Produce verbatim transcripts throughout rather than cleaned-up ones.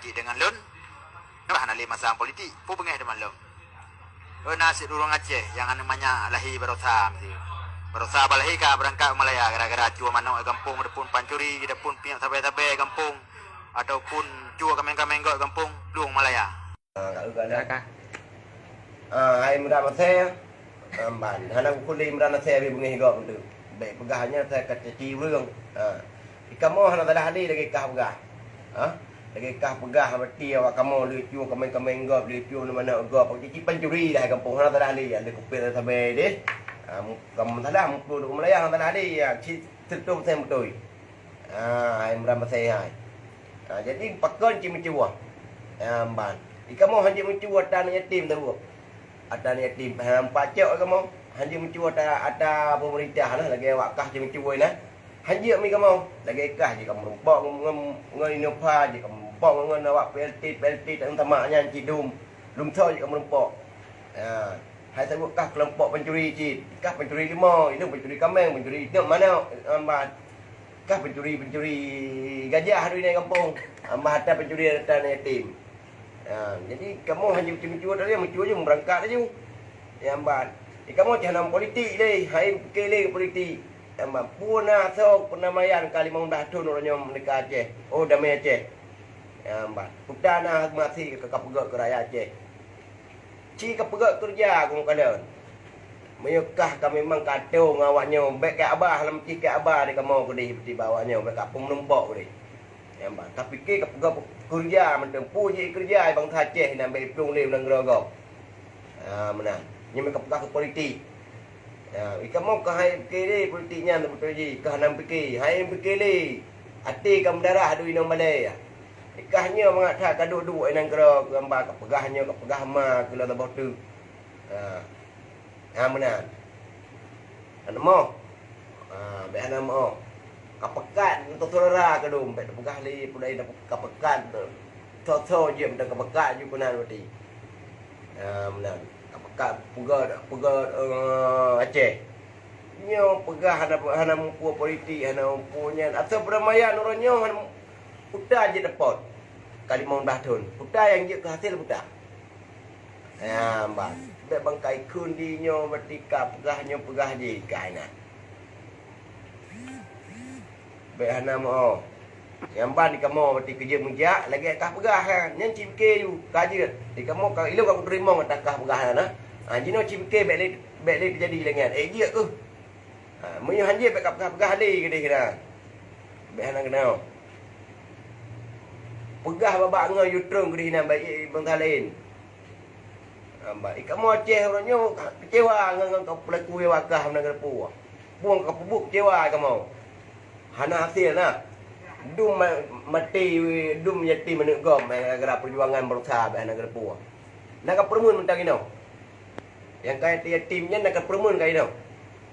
Cit deungon lôn, bah hana lé masa politik, peue beungéh teuma lôn. Lôn na sit ureuëng Aceh nyang aneuk manyak lahé barosa meusieu. Barosa bah lahé ka beurangkat u Malaya gara-gara cue manok di gampông, ataupun pancuri, ataupun piep sabe-sabe di gampông, ataupun cue kaméng-kaméng gob di gampông, plueng Malaya. Ah, ka, ka, ka. Ah, hai Imran Nasir, ah, ban. Hana kukuli Imran Nasir habéh beungéh gob tu. Bék peugah nyan asai ka caci ureuëng. Ha. Di kamoe hana salah lé lagée kah peugah. Ha? Lagée kah peugah berarti awak kamoe lé cue kaméng-kaméng gob, lé cue manok gob. Cit pancuri dah gampông hana salah lé. Ada kupil sabe deh. Ha, mu-, kamoe salah, mukul duk meulayan hana salah lé. Ya, cit seratus persen beutôi. Ha, hai Imran Nasir hai. Ha, jadi pakon cit meucuba. Ha, ban. Di kamoe hanjeuet meucuba ata aneuk yatim taruh. Ata aneuk yatim, ha, pacok kamoe. Hanjeuet meucuba ata, ata pemerintah nah, lagée awak kah cit meucuba nah. Hanjeuet mi kamoe, lagée kah jih kamoe meurumpok ngon, ngon, ngon Innova jih kamoe meurumpok ngon, ngon awak P L T, P L T dan sama nyan cit dum. Lom tho jih kamoe meurumpok. Ha, hai saboh kah kelompok pancuri cit. Kah pancuri leumo, ilong pancuri kaméng, pancuri inong manok, ha, ban. Kah pencuri-pencuri gajah tu di gampông, ambah ata pencuri ata aneuk yatim. Ha, jadi kamoe hana meucue-meucue tadi, meucue je meurangkat laju. Ya, ban. Di kamoe cah nam politik lé, hai pike lé politik. Ya, ban. Puna soe puna mayan ka limong blah thon uroe nyoe meurdeka Aceh. Oh, damai Aceh. Ya, ban. Peue na masih ka, ka peugah keu rakyat Aceh. Ci kapeugah keureuja keu kalon. Meunyoe kah ka memang ka atô ngon awak nyoe, bék keu haba, lam cih keu haba di kamoe keudeh, tiba awak nyoe bék ka peumeurumpok keudeh. Nyang ban, tapi keu kapeugah keureuja mantong, peue jih keureuja bansa Aceh nyang bék iplueng lé u nanggroe gob. Ha, meunan. Nyoe meukapeugah keu politik. Ya, i kamoe ka hai pike lé politik nyan beutôi jih, ka hana pike, hai pike lé. Até ka meudarah dua inong balée. Ikah nyoe mangat that ka duek-duek inong keudroe keu gamba ka peugah nyoe ka peugah ma keu lôn saboh teuk. Ha. Ha meunan. Hana moh. Ha, bék hana moh. Ka peugah untuk saudara keudum, bék tapeugah lé peudai ka peugah. Tho-tho jeuem dan ka peugah ju keunan berarti. Ha meunan. Ka peugah peugah peugah, eh, Aceh. Nyoe peugah hana, hana muphom politik, hana muphom nyan. Asai perdamaian uroe nyoe hana mu-, peue ta jeuet dapot. Ka limong blah thon. Peue ta nyang jeuet keu hasé peue ta. Ya, ban. Bék bangkai kheun di nyoe berarti ka peugah nyoe peugah jih ka inan. Bék hana meu. Nyang ban di kamoe berarti keujeuet meujak lagée kah peugah nyan. Nyan ci pike ju ka jeuet. Di kamoe ka ilong ka kuteurimong ata kah peugah nyan na. Ha, jinoe ci pike bék lé, bék lé teujadi lagée nyan. Eh, jeuet keuh. Ha, meunyoe hanjeuet bék ka peugah-peugah lé keudeh keunan. Bék hana keunoe. Peugah babah ngon yue treun keudeh keunan bak bansa laén. Ha, bak i kamoe Aceh uroe nyoe keucewa ngon, ngon peulaku nyang wakah meunan keupeue. Bueng ka peubuet keucewa kamoe. Hana hasé na. Dum ma-, maté, dum yatim aneuk gob gara-gara peujuangan bansa bék hana keupeue. Na ka peureumeun mantong inoe. Nyang ka yatim-yatim nyan na ka peureumeun ka inoe.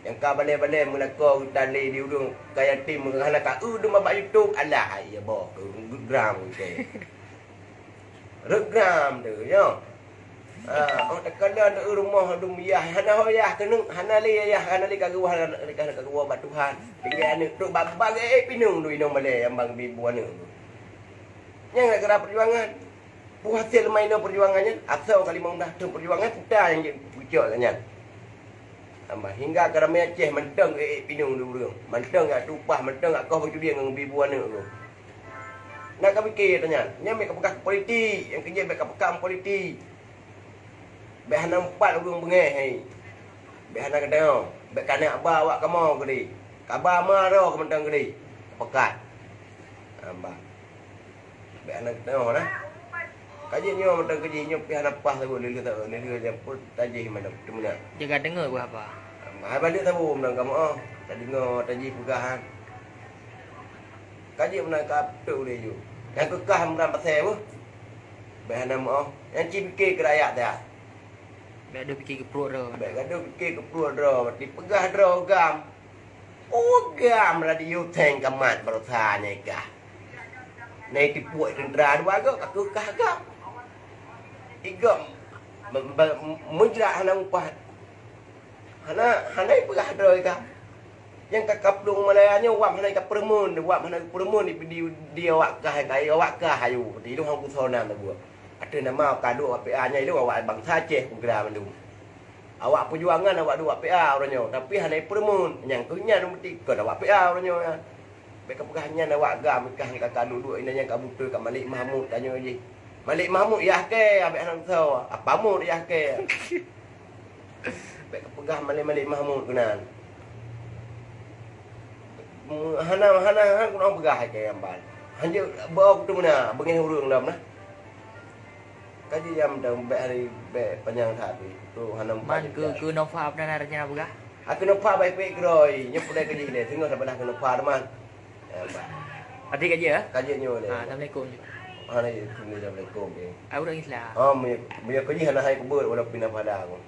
Nyang ka balée-balée meulakoe geutalé di ureuëng ka yatim hana ka eu dum bak YouTube, alah, hai ya boh, reugram geutai. Reugram tu, nyoe. Ha, oh takalon eu rumoh dum yah, hana ho yah keuneuk, hana lé yah, hana lé ka geuwoe, hana lé ka geuwoe bak Tuhan. Tinggai aneuk trok bak, bak, eh, pinung tu inong balée nyang bang bi bu aneuk tu. Nyang gara-gara peujuangan. Peue hasé leumah inoe peujuangan nyan? Asoe ka limong blah thon peujuangan, peue ta nyang jeuet peucok lagée nyan? Hamba hingga ka ramé Aceh mantong ék pinong di ureuëng, mantong jak tupaih, mantong jak koh bak cudieng ngon bi bu aneuk tu. Na ka pike ata nyan, nyan bék ka peugah keu politik, nyang keujeuet bék ka peugah politik. Bék hana meupat ureuëng beungéh hai. Bék hana geutanyoe, bék ka neuk ba awak kamoe keudeh. Ka ba ma droe keu mantong keudeh. Peugah. Hamba. Bék hana geutanyoe na. Ka jeuet nyoe mantong keujih nyoe pih hana paih saboh lé lheueh, lé lheueh nyang peuet tajih mandum teumeunak. Jaga deungoe beuh haba. Hai balek saboh mantong kamoe, oh. Tadeungoe tajih peugah, ha. Ka jeuet meunan ka peutrok ulée ju. Nyang keu kah meunan pasai beuh. Bék hana meuoh. Nyang ci pike keu rakyat dah. Bék deuh pike keu pruet droe. Bék gadoh pike keu pruet droe. Berarti peugah droe gam. Oh, gam radio tank kamat barosa nyan kah. Nai tipuek tentera dua go ka keu kah gam. Igam me-, me-, meujrak hana upah. Hana, hana ipeugah droe gam. Nyang ka kaplueng Malaya nyoe wab hana kapeureumeun, wab hana kapeureumeun di, di, di awak kah, awak kah ayu. Di lôn hana kusoe nan buet. Ateueh nama ka duek awak P A nyan, ilôn awak bansa Aceh peugah mandum. Awak peujuangan awak duek awak P A uroe nyoe, tapi hana peureumeun. Nyang keu nyan meuti kon awak P A uroe nyoe nyan. Bèk kapeugah nyan awak GAM kah nyang ka duek-duek inan nyang ka beutôi ka Malik Mahmud tanyoe jih. Malik Mahmud yah kèe, abèk hana soe. Apa mut yah kèe. Bèk kapeugah Malik-Malik Mahmud keunan. Hana, hana, hana guna peugah kèe nyang ban. Hanjeuet beu kuteumeu na beungèh ureueng lom nah. Kaji jam dah bèk hari bèk panyang that tu. Tu hana Man empat keu, jam. Keu Nova pernah rencana peugah? Aku Nova baik-baik keroi. Nyoe pulai kaji lé. Singoh dah pernah keu Nova teman. Ya, Pak. Ati kaji ya? Kaji nyoe lé. Ah, assalamualaikum. Waalaikumsalam. Ah, ureueng Islam. Oh, meunyoe, meunyoe kaji hana hai kubur walaupun hana pada aku.